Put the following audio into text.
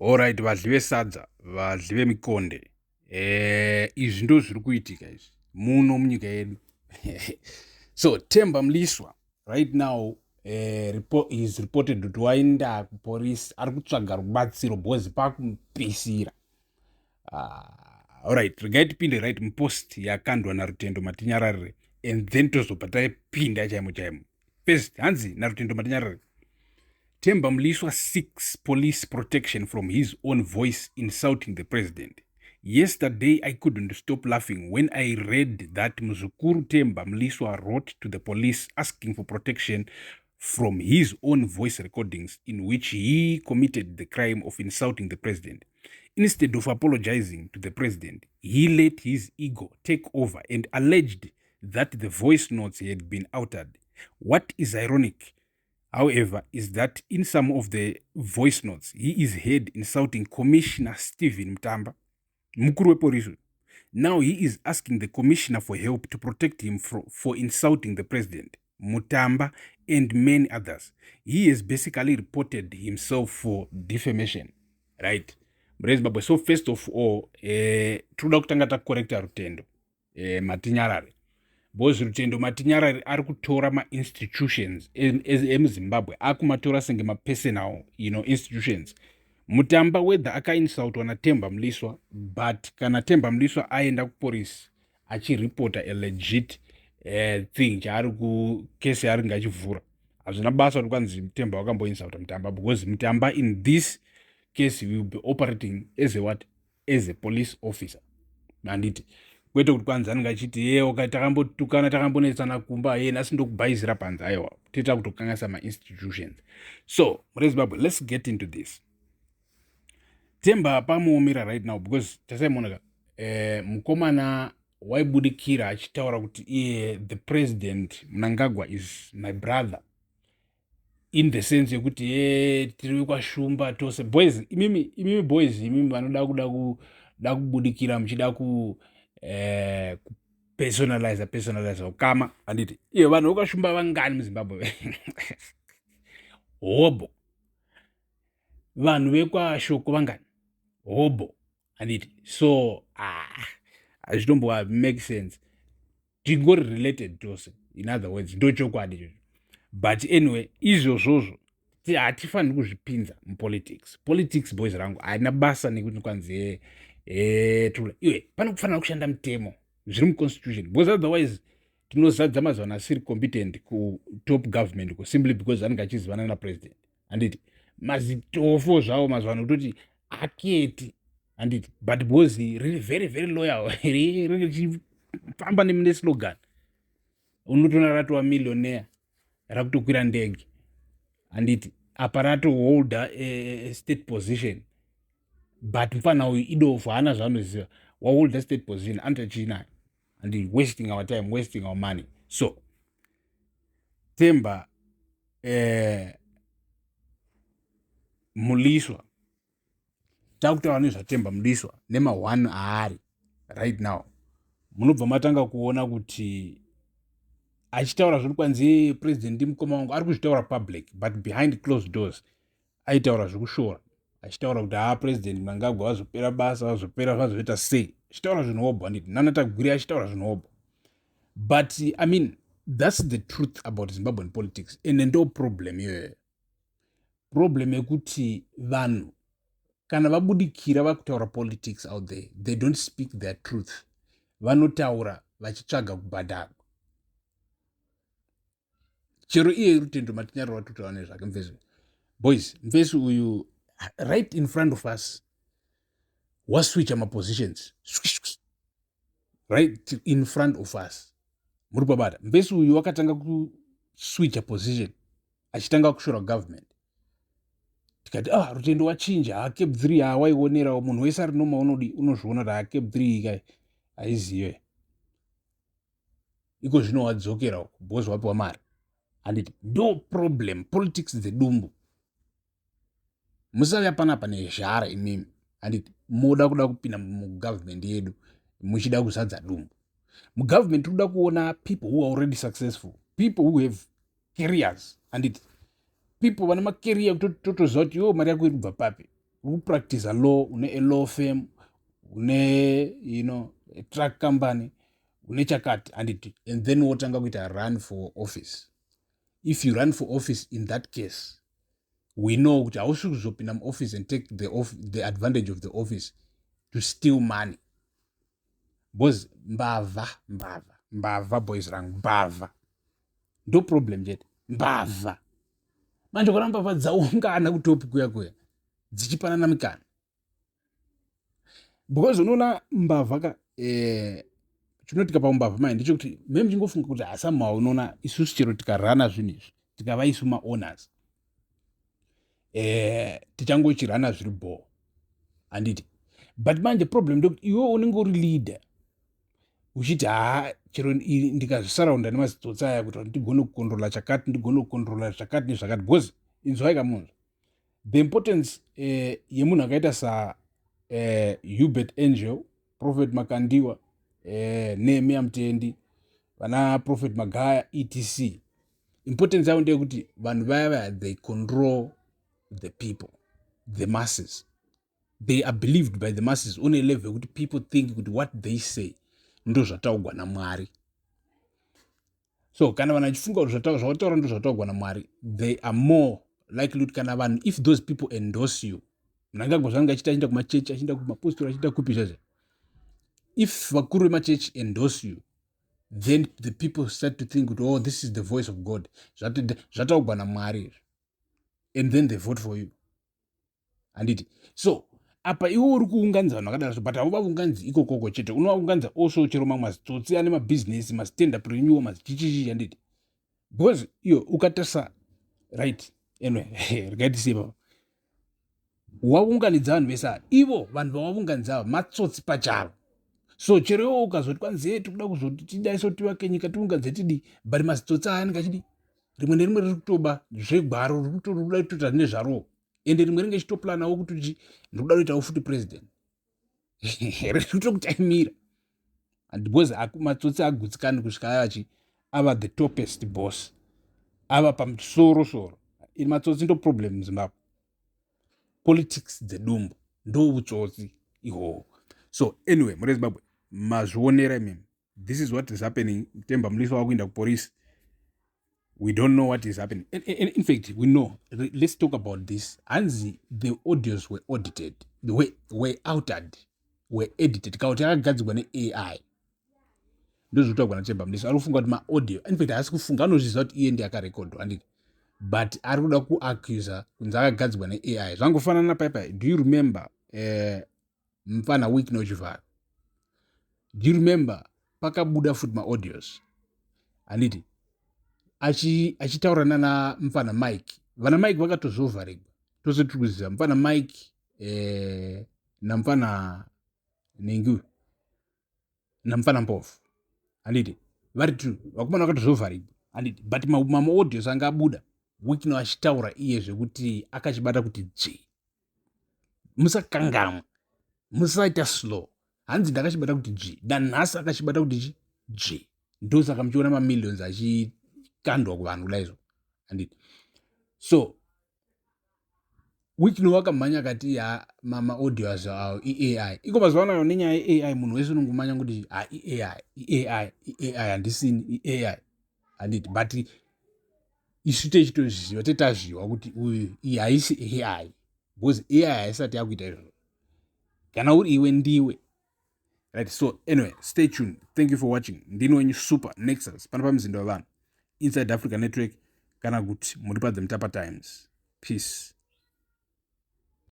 Alright, vadli vesadza, vadli vemikonde, izvi ndo zviri kuitika izvi muno munyika yedu. So Themba Mliswa right now is reported kuti waenda kupolisi, ari kutsvaga rubatsiro because pakumupisira. Alright, regai tipinde right mupost yakandwa naRutendo Matinyararire and then tozobva tapinda chaimo chaimo. First, hanzi naRutendo Matinyararire, "Themba Mliswa seeks police protection from his own voice insulting the president. Yesterday I couldn't stop laughing when I read that Muzukuru Themba Mliswa wrote to the police asking for protection from his own voice recordings in which he committed the crime of insulting the president. Instead of apologizing to the president, he let his ego take over and alleged that the voice notes had been altered. What is ironic, however, is that in some of the voice notes, he is heard insulting Commissioner Stephen Mutamba, mukuru wepolisi. Now he is asking the commissioner for help to protect him for insulting the president, Mutamba, and many others. He has basically reported himself for defamation." Right, mureZimbabwe. So first of all, tinoda kutanga tacorrecta Rutendo Matinyarare, because Rutendo Matinyarare ari kutora mainstitutions emuZimbabwe, akumatora senge mapersonal institutions. Mutamba, whether akainsultwa naTemba Mliswa, but kana Temba Mliswa aenda kupolisi achiripota a legit thing chaari kukesi yaari ngachivhura, hazvina basa kuti kwanzi Temba wakamboinsulta Mutamba, because Mutamba in this case will be operating as a what? As a police officer, handiti? Kwete kuti kwanzi anenge achiti, "Ye, okay, takambotukana, takambonetsana kumba, ye, nhasi ndokubhaizira panze." Aiwa, toita kutokanganisa mainstitutions. So mureZimbabwe, let's get into this. Temba pamuomera right now because tasaimonaka mukomana waibudikira achitaura kuti iye, "The president Mnangagwa is my brother," in the sense yekuti ye, tiri kwaShumba tose. Boys, imimi, imimi boys, imimi vanoda kuda kubudikira muchida ku kupersonalize, personalize ukama, handiti? Iyo vanhu vekwaShumba vangani muZimbabwe? Hobo. Vanhu vekwaShoko vangani? Hobo, handiti? So, ah, hazvitombowa make sense. Tingori related tose, in other words, ndochokwadi ichocho. But anyway, izvozvozvo hatifaniri kuzvipinza mupolitics. Politics, boys rangu, haina basa nekuti kwanzi iwe pane kufanira kushanda mutemo zviri muconstitution, because otherwise tinozadza mazano asiri competent kutop government ko, simply because anenge achizivana napresident, handiti? Mazitofo zvavo mazuva ano kutoti aketi, handiti? But because riri very very loyal, ringe richifamba neslogan, unotoona ratova millionaire, rakutokwira ndege, handiti? Apa ratoholda state position, but mufana uyu idofo, haana zvaanoziva. Waholda state position, anoita chinayo, and wasting our time, wasting our money. So Temba Mliswa, takutaura nezvaTemba Mliswa nema1 aari right now, munobva matanga kuona kuti achitaura zviri kwanzi president mukoma wangu, ari kuzvitaura public, but behind closed doors aitaura zvekushora, achitaura kuti, "Haa, President Mnangagwa vazopera basa, vazopera, vazoita sei," achitaura zvinobva, nditi nanaTagwiri achitaura zvinobva. But I mean, that's the truth about Zimbabwean politics, and ndo problem iyoyo, problem yekuti vanhu kana vabudikira vakutaura politics out there, they don't speak their truth. Vanotaura vachitsvaga kubhadharwa. Chero iye Rutendo Matinyarira watotaura nezvake, mufesi, boys, mufesi uyu right in front of us waswitcha mapositions right in front of us. Muri pabata, mufesi uyu wakatanga kuswitcha position achitanga kushora government, tikati, "Ah, Rutendo wachinja." Ha, CAB 3 hawaionerawo, munhu wese ari noma unodi unozviona kuti ha, CAB 3 kai haizive. Iko zvino wadzokera uko because wapiwa mari, handiti? Ndo problem, politics dzedumbu. Musauya panapa nezhara imimi, handiti? Moda kuda kupinda mugovernment yedu muchida kuzadza dumbu. Mugovernment tinoda kuona people who are already successful, people who have careers, handiti? People vane macareer, totoziva kuti yo, mari yako iri kubva papi. Uri kupractice law, une a law firm, une a truck company, une chakati, handiti? And then wotanga kuita run for office. If you run for office, in that case we know kuti hausi kuzopinda muoffice and take the advantage of the office to steal money, because mbavha, mbavha, mbavha, boys rangu, mbavha ndo problem chete. Mbavha manje, kona mbavha dzaungana kutopi kuya kuya dzichipanana mikana, because unoona mbavha ka, chinoitika paumbavha mai ndechekuti me muchingofunga kuti hasamha. Unoona isusu chero tikarana zvinhu izvi, tikava isu maowners, tichangochirana zviri bho, handiti? But manje problem ndekuti iwe unenge uri leader uchiti, "Ha, chero ndikazvisaraunda nemazitsotsi aya kuti ndigone kucontrola chakati, ndigone kucontrola chakati nezvakati." Because inzwai kamunzwa the importance yemunhu akaita sa Hubert Angel, Prophet Makandiwa, Nehemiah Mutendi, vana Prophet Magaya, etc. Importance yavo ndeyekuti vanhu vaya vaya, they control the people, the masses. They are believed by the masses on a level yekuti people think kuti what they say ndo zvataugwa naMwari. So kana vanhu vachifunga kuti zvavataura ndo zvataugwa naMwari, they are more likely kuti kana vanhu, if those people endorse you, Mnangagwa zvaanenge achiita, achienda kumachechi, achienda kumapostori, achienda kupi zvezve, if vakuru vemachechi endorse you, then the people start to think kuti, "Oh, this is the voice of God, zvataugwa naMwari izvi," and then they vote for you, handiti? So apa iwe uri kuunganidza vanhu vakadaro, but hauvaunganidzi ikokoko chete. Unovaunganidza also chero mamwe mazitsotsi ane mabhizinesi, matenderpreneur, mazichichichi, handiti? Because iyo ukatarisa, right, anyway, regai tisiye papa. Waunganidza vanhu vese ava, ivo vanhu vavaunganidza ava matsotsi pachavo. So chero iwo ukazoti kwanzi tikuda kuzoti tidai, so tivake nyika, tiunganidze, tidii, but mazitsotsi aya anenge achidi, rimwe nerimwe riri kutoba zvegwaro, riri kutoda kutoita nezvaro, ende rimwe ringe chitoplanawo kuti ndikuda kuitawo futi president, riri kutokutaimira, because matsotsi agutsikani kusvika avachi ava the topest boss, ava pamusoro soro. Ini matsotsi ndo problem muZimbabwe. Politics dzedumbu ndo utsotsi ihwohwo. So anyway, muri Zimbabwe, mazvionera imimi, this is what is happening. Temba Mliswa wakuenda kupolisi. We don't know what is happening. In fact, we know. Let's talk about this. Hanzi the audios were audited, were altered, were edited, kana kuti akagadzirwa neAI. Ndozvekutaurwa naTemba Mliswa. Ari kufunga kuti maaudio, in fact haasi kufunga, anozviziva kuti iye ndiye akarekodwa, handiti? But ari kuda kuaccusa kunzi akagadzirwa neAI. Zvangofanana paipai, do you remember mufana Wicknell Chivayo? Do you remember pakabuda futi maaudios, handiti, achitaura nana mufana Mike? Vana Mike vakatozovharegwa tose tiri kuziva mufana Mike, namufana Nengi, namufana Mpofu, handiti? Vari two vakomana vakatozovharigwa, handiti? But mamaaudios anga abuda, Wicknell achitaura iye zvekuti akachibata kuti dzvi. Musakangamwa, musaita slow. Hanzi ndakachibata kuti dzvi, nanhasi akachibata kuti chi dzvi. Ndosaka muchiona mamillions achikandwa kuvanhu kudaizvo, handiti? So Wicknell wakamhanya akati, "Ha, mamaaudio azo awo iAI." Iko mazuva anayo nenyaya yeAI, munhu wese unongomanya kuti, "Ha, iAI, iAI, iAI, handisini, iAI," handiti? But isu techitozviziva, tetazviwa kuti uyu iyi haisi AI, because AI haisati yakuita izvozvo. Kana uri iwe, ndiwe, right? So anyway, stay tuned. Thank you for watching. Ndini wenyu Super Nexus, pano pamuzinda wevanhu, Inside Africa Network, kana kuti muri pa The Mutapa Times. Peace.